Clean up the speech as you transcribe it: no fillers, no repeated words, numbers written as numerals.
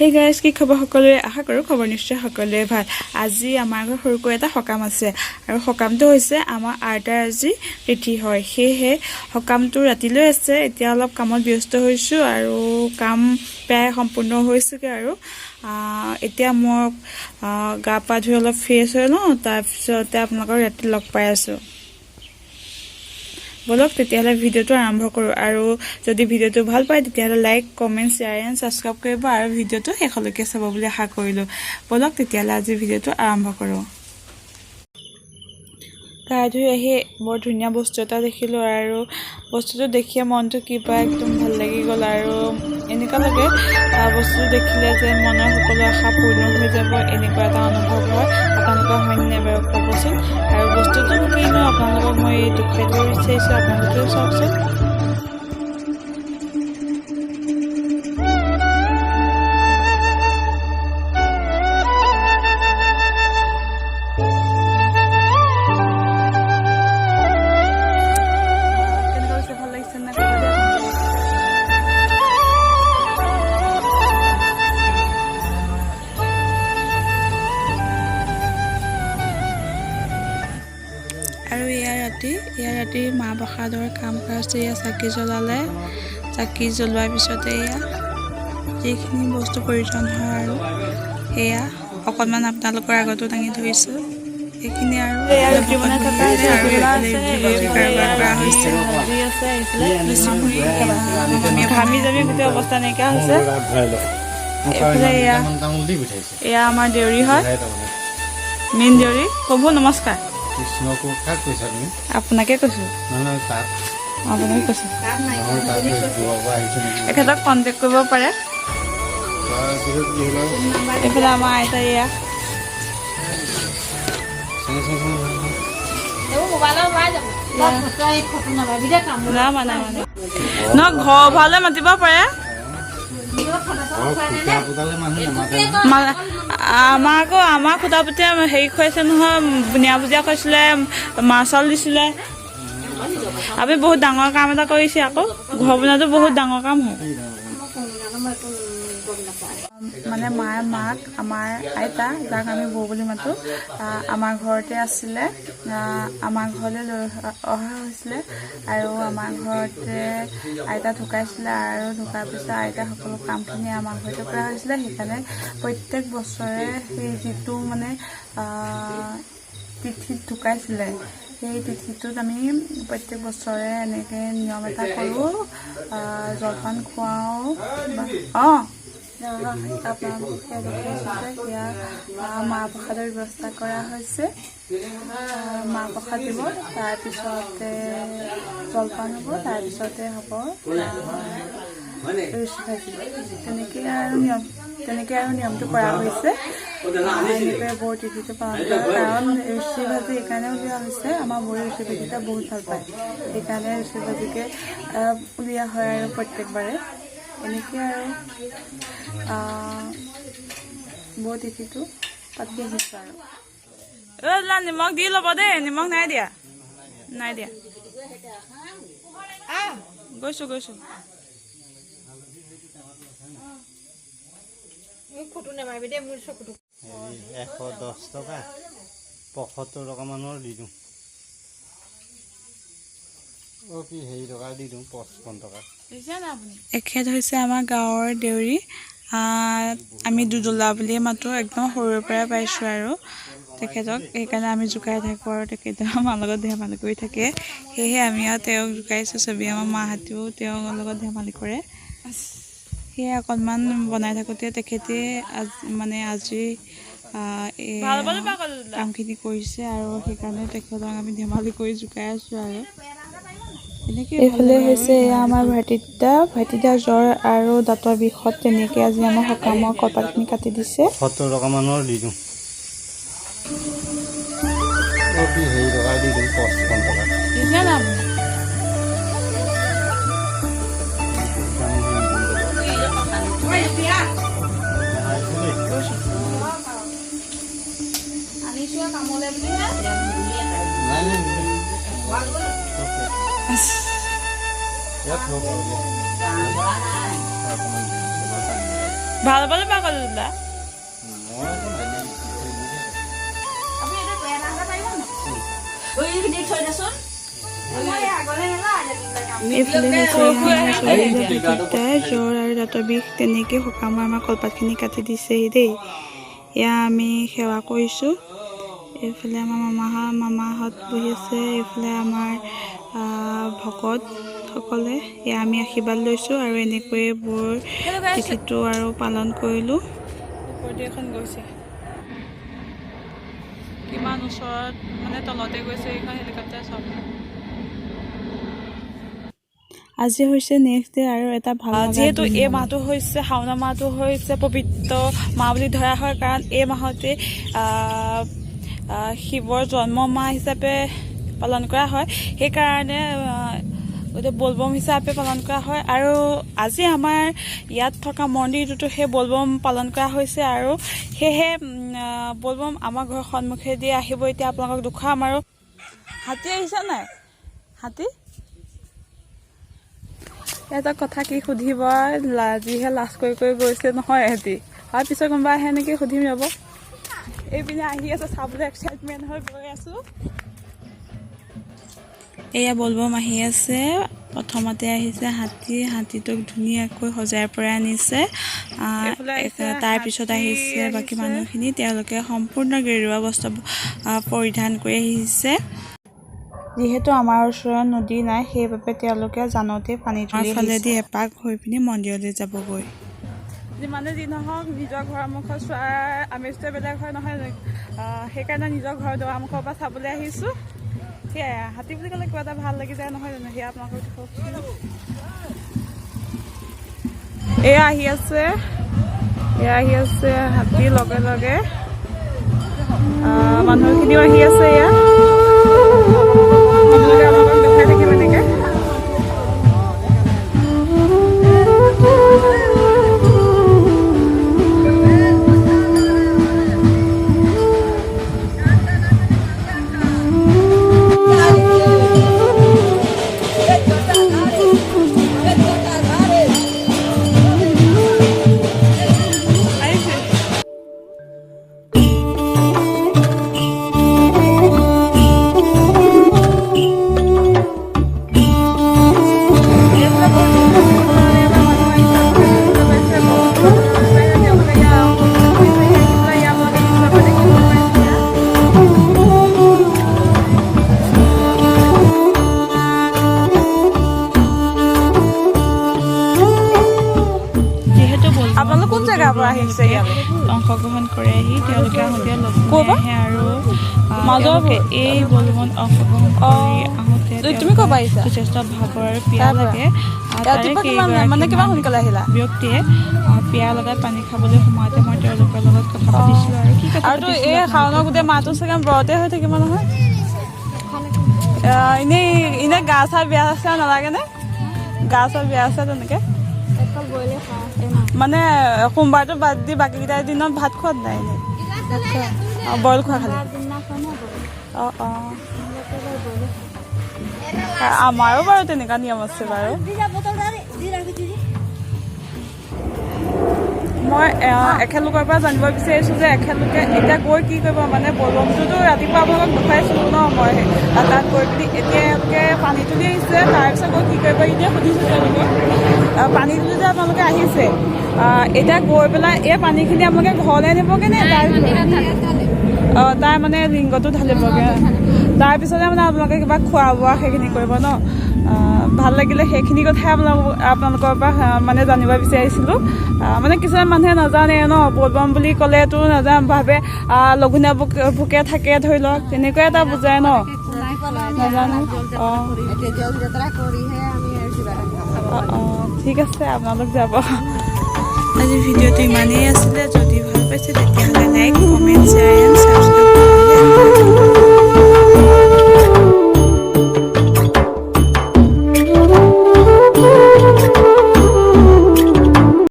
Hey guys, কি খবৰ সকলোৰে? আশা কৰোঁ খবৰ নিশ্চয় সকলোৰে ভাল। আজি আমাৰ ঘৰত সৰুকৈ এটা সকাম আছে আৰু সকামটো হৈছে আমাৰ আইতাৰ আজি তিথি হয়। সেয়েহে সকামটো ৰাতিলৈ আছে। এতিয়া অলপ কামত ব্যস্ত হৈছোঁ আৰু কাম প্ৰায় সম্পূৰ্ণ হৈছেগৈ আৰু এতিয়া মই গা পা ধুই অলপ ফ্ৰেছ হৈ লওঁ, তাৰপিছতে আপোনালোকক ৰাতি লগ পাই আছোঁ। ব'লক তেতিয়াহ'লে ভিডিঅ'টো আৰম্ভ কৰোঁ। আৰু যদি ভিডিঅ'টো ভাল পায়, তেতিয়াহ'লে like, comment, share and subscribe কৰিব আৰু ভিডিঅ'টো শেষলৈকে চাব বুলি আশা কৰিলোঁ। ব'লক তেতিয়াহ'লে আজি ভিডিঅ'টো আৰম্ভ কৰোঁ। গা ধুই আহি বৰ ধুনীয়া বস্তু এটা দেখিলোঁ আৰু বস্তুটো দেখিয়ে মনটো কিবা একদম ভাল লাগি গ'ল। আৰু এনেকুৱা লাগে বস্তুটো দেখিলে যে মনৰ সকলো আশা পূৰ্ণ হৈ যাব, এনেকুৱা এটা অনুভৱ হয়। আপোনালোকৰ হয়নে নাই বাৰু ক'বচোন। আৰু বস্তুটো কিনো আপোনালোকক মই দেখুৱাই দিব বিচাৰিছোঁ, আপোনালোকেও চাওকচোন। কেনেকুৱা হৈছে, ভাল লাগিছে নে ক'ব দেই আপোনালোকে। আৰু এয়া ৰাতি মাহ প্ৰসাদৰ কাম কৰা হৈছে। এয়া চাকি জ্বলালে। চাকি জ্বলোৱাৰ পিছতে এয়া যিখিনি বস্তু প্ৰয়োজন হয় আৰু সেয়া অকণমান আপোনালোকৰ আগতো দাঙি ধৰিছোঁ এইখিনি। আৰু এয়া ৰুটি বনাই থকা হৈছে, আৰু ৰুটি এইফালে আছে, ৰুটি ভাজি কাৰবাৰ কৰা হৈছে। ভাজি আছে এইফালে। লুচি পুৰি মামীয়ে। ঘামি জামি গোটেই অৱস্থা নাইকিয়া হৈছে। এইফালে এয়া তামোল দি পঠাইছে। এয়া আমাৰ দেউৰী হয়, মেইন দেউৰী। প্ৰভু নমস্কাৰ। কৃষ্ণকো কাক কৈছা তুমি? আপোনাকে কৈছোঁ। নহয়, তাত। আপোনাকে কৈছোঁ। নহয়, তাত দূৰৰ পৰা আহিছে নেকি? এখেতক কণ্টেক্ট কৰিব পাৰে। তাৰপিছত কি হ'ল আৰু? এইফালে আমাৰ আইতা এয়া। চাই, চাই, চাই, চাই। না মানে মানে নহয়, ঘৰ ভালে মাতিব পাৰে। ঘৰৰ খুটা পুতালে মানুহ নামাতে নহয়। আমাৰ আকৌ আমাৰ খুটা পুতিয়ে হেৰি খুৱাইছে নহয়, বুনিয়া ভুজিয়া খুৱাইছিলে, মাছ চাউল দিছিলে। আমি বহুত ডাঙৰ কাম এটা কৰিছে আকৌ। ঘৰ বনোৱাটো বহুত ডাঙৰ কাম হয়। মানে মাৰ মাক, আমাৰ আইতা, যাক আমি বৌ বুলি মাতোঁ, আমাৰ ঘৰতে আছিলে। আমাৰ ঘৰলৈ লৈ অহা হৈছিলে আৰু আমাৰ ঘৰতে আইতা ঢুকাইছিলে। আৰু ঢুকাৰ পিছত আইতা সকলো কামখিনি আমাৰ ঘৰতে কৰা হৈছিলে। সেইকাৰণে প্ৰত্যেক বছৰে সেই যিটো মানে তিথিত ঢুকাইছিলে, সেই তিথিটোত আমি প্ৰত্যেক বছৰে এনেকৈ নিয়ম এটা কৰোঁ, জলপান খুৱাওঁ বা অঁ আপোনালোকক সেয়া দেখুৱাইছোঁ যে সেয়া মাহ প্ৰসাদৰ ব্যৱস্থা কৰা হৈছে। মাহ প্ৰসাদ দিব, তাৰপিছতে জলপান হ'ব, তাৰপিছতে হ'ব ৰুচি ভাজি। তেনেকৈ আৰু নিয়মটো কৰা হৈছে। এনেকৈ বৰ তিথিটো পালন কৰা হয়। কাৰণ ৰুচি ভাজি এইকাৰণে উলিওৱা হৈছে, আমাৰ বৌয়ে ৰুচি ভাজিটা বহুত ভাল পায়। সেইকাৰণে ৰুচি ভাজিকে উলিওৱা হয় আৰু প্ৰত্যেকবাৰে এনেকৈ আৰু বৰ তিথিটো পাতি আহিছোঁ আৰু। ঐ নিমখ দি ল'ব দেই। নিমখ নাই দিয়া, নাই দিয়া। গৈছোঁ গৈছোঁ। হেৰি 110 টকা, 75 টকা মানৰ দি দিওঁ। অ' কি হেৰি টকা দি দিওঁ, 55 টকা। এখেত হৈছে আমাৰ গাঁৱৰ দেউৰী। আমি দুদলা বুলিয়ে মাতোঁ। একদম সৰুৰে পৰাই পাইছোঁ আৰু তেখেতক, সেইকাৰণে আমি জোকাই থাকোঁ আৰু তেখেতে আমাৰ লগত ধেমালি কৰি থাকে। সেয়েহে আমি আৰু তেওঁক জোকাইছোঁ চবেই। আমাৰ মাহঁতেও তেওঁৰ লগত ধেমালি কৰে। সেয়ে অকণমান বনাই থাকোঁতে তেখেতে মানে আজি এই কামখিনি কৰিছে আৰু সেইকাৰণে তেখেতক আমি ধেমালি কৰি জোকাই আছোঁ আৰু এনেকৈ। এইফালে হৈছে এয়া আমাৰ ভাইটিদা। ভাইটিদা জ্বৰ আৰু দাঁতৰ বিষত তেনেকৈ আজি আমাৰ সকামৰ কলপাতখিনি কাটি দিছে। 75 টকা মানৰ দি দিওঁ। অ' কি হেৰি টকা দি দিওঁ, 55 টকা। দিছে না আপুনি? দাম নহয়। গৈছোঁ। নাই নাই, ইয়াত থওক আৰু দিয়া। অকণমান পানী। ভাল পালে পাকল দাদা। এইফালে হৈছে আমাৰ জ্বৰ আৰু দাঁতৰ বিষ, তেনেকৈ সকামৰ আমাৰ কলপাতখিনি কাটি দিছেহি দেই। এয়া আমি সেৱা কৰিছোঁ। এইফালে আমাৰ মামাহঁত বহি আছে, এইফালে আমাৰ ভকতসকলে। এয়া আমি আশীৰ্বাদ লৈছোঁ আৰু এনেকৈয়ে বৰ তিথিটো আৰু পালন কৰিলোঁ। ওপৰতে এখন গৈছে, কিমান ওচৰত মানে তলতে গৈছে এইখন হেলিকপ্টাৰ চব। আজি হৈছে নেক্সট ডে আৰু এটা ভাল, যিহেতু এই মাহটো হৈছে শাওণৰ মাহটো হৈছে পবিত্ৰ মাহ বুলি ধৰা হয়, কাৰণ এই মাহতে শিৱৰ জন্ম মাহ হিচাপে পালন কৰা হয়, সেইকাৰণে গোটেই বলবম হিচাপে পালন কৰা হয়। আৰু আজি আমাৰ ইয়াত থকা মন্দিৰটোতো সেই বলবম পালন কৰা হৈছে আৰু সেয়েহে বলবম আমাৰ ঘৰৰ সন্মুখেদি আহিব। এতিয়া আপোনালোকক দেখুৱাম। আৰু হাতী আহিছে নাই? হাতী এটা কথা কি সুধিব, যিহে লাজ কৰি কৰি গৈছে নহয় এহেঁতি। আৰু পিছত কোনোবা আহে নেকি সুধিম ৰ'ব। এইপিনে আহি আছে, চাবলৈ এক্সাইটমেণ্ট হৈ গৈ আছোঁ। এয়া বলবম আহি আছে। প্ৰথমতে আহিছে হাতী, হাতীটোক ধুনীয়াকৈ সজাই পৰাই আনিছে। তাৰপিছত আহিছে বাকী মানুহখিনি, তেওঁলোকে সম্পূৰ্ণ গেৰুৱা বস্ত্ৰ পৰিধান কৰি আহিছে। যিহেতু আমাৰ ওচৰত নদী নাই, সেইবাবে তেওঁলোকে জানতে পানী তুলি ফালেদি এপাক হৈ পিনি মন্দিৰলৈ যাবগৈ। যিমানে যি নহওক নিজৰ ঘৰৰ মুখত চোৱাৰ আমেজটোৱে বেলেগ হয় নহয়, সেইকাৰণে নিজৰ ঘৰৰ দুৱাৰ মুখৰ পৰা চাবলৈ আহিছোঁ। সেয়াই, হাতী বুলি ক'লে কিবা এটা ভাল লাগি যায় নহয় জানো, সেয়া আপোনালোকক দেখুৱাওকচোন। এয়া আহি আছে, এয়া আহি আছে হাতী, লগে লগে মানুহখিনিও আহি আছে। এয়া আপোনালোকে আপোনালোকক দেখাই থাকিম এনেকৈ। আপোনালোক কোন জেগাৰ পৰা আহিছে ইয়ালৈ? অংশগ্ৰহণ কৰে আহি তেওঁলোকে আহোঁতে লগ আহে আৰু মাজৰ এই বলবমত অংশগ্ৰহণ কৰি আহোঁতে তুমি ক'ৰ পৰা আহিছা? যথেষ্ট ভাগৰ আৰু পিয়াহ লাগে। ৰাতিপুৱা কিমান মানে কিমান সোনকালে আহিলা? ব্যক্তিয়ে পিয়াহ লগাই পানী খাবলৈ সোমাওঁতে মই তেওঁলোকৰ লগত কথা পাতিছিলোঁ আৰু কি কথা আৰু এই শাওণৰ গোটেই মাহটো চাগে ব্ৰতে হৈ থাকিব নহয়। এনেই এনেই গা চা বেয়া চা নালাগেনে? গা চা বেয়া আছে তেনেকে? মানে সোমবাৰটো বাদ দি বাকীকেইটা দিনত ভাত খোৱাত নাই এনেই? অঁ, বইল খোৱা খালি। অঁ অঁ, আমাৰো বাৰু তেনেকুৱা নিয়ম আছে বাৰু। মই এখেতলোকৰ পৰা জানিব বিচাৰিছোঁ যে এখেতলোকে এতিয়া গৈ কি কৰিব, মানে বলবমটোতো ৰাতিপুৱা আপোনালোকক দেখুৱাইছিলোঁ ন মই, তাত গৈ পিনি এতিয়া এওঁলোকে পানী তুলি আহিছে, তাৰপিছত গৈ কি কৰিব এতিয়া সুধিছোঁ তেওঁলোকক। পানী তুলি যে আপোনালোকে আহিছে, এতিয়া গৈ পেলাই এই পানীখিনি আপোনালোকে ঘৰলৈ আনিবগৈ নে তাৰ তাৰ মানে লিংগটো ঢালিবগৈ, তাৰপিছতে মানে আপোনালোকে কিবা খোৱা বোৱা সেইখিনি কৰিব ন? ভাল লাগিলে সেইখিনি কথাই আপোনালোকৰ পৰা মানে জানিব বিচাৰিছিলোঁ। মানে কিছুমান মানুহে নাজানে ন, বলবম বুলি ক'লেতো নাজান ভাবে লঘোণে ভোকে থাকে ধৰি লওক, তেনেকুৱা এটা বুজায় ন, নাজানো। অঁ অঁ অঁ, ঠিক আছে, আপোনালোক যাব। আজি ভিডিঅ'টো ইমানেই আছিলে। যদি ভাল পাইছে তেতিয়াহ'লে লাইক, কমেণ্ট, শ্বেয়াৰ এণ্ড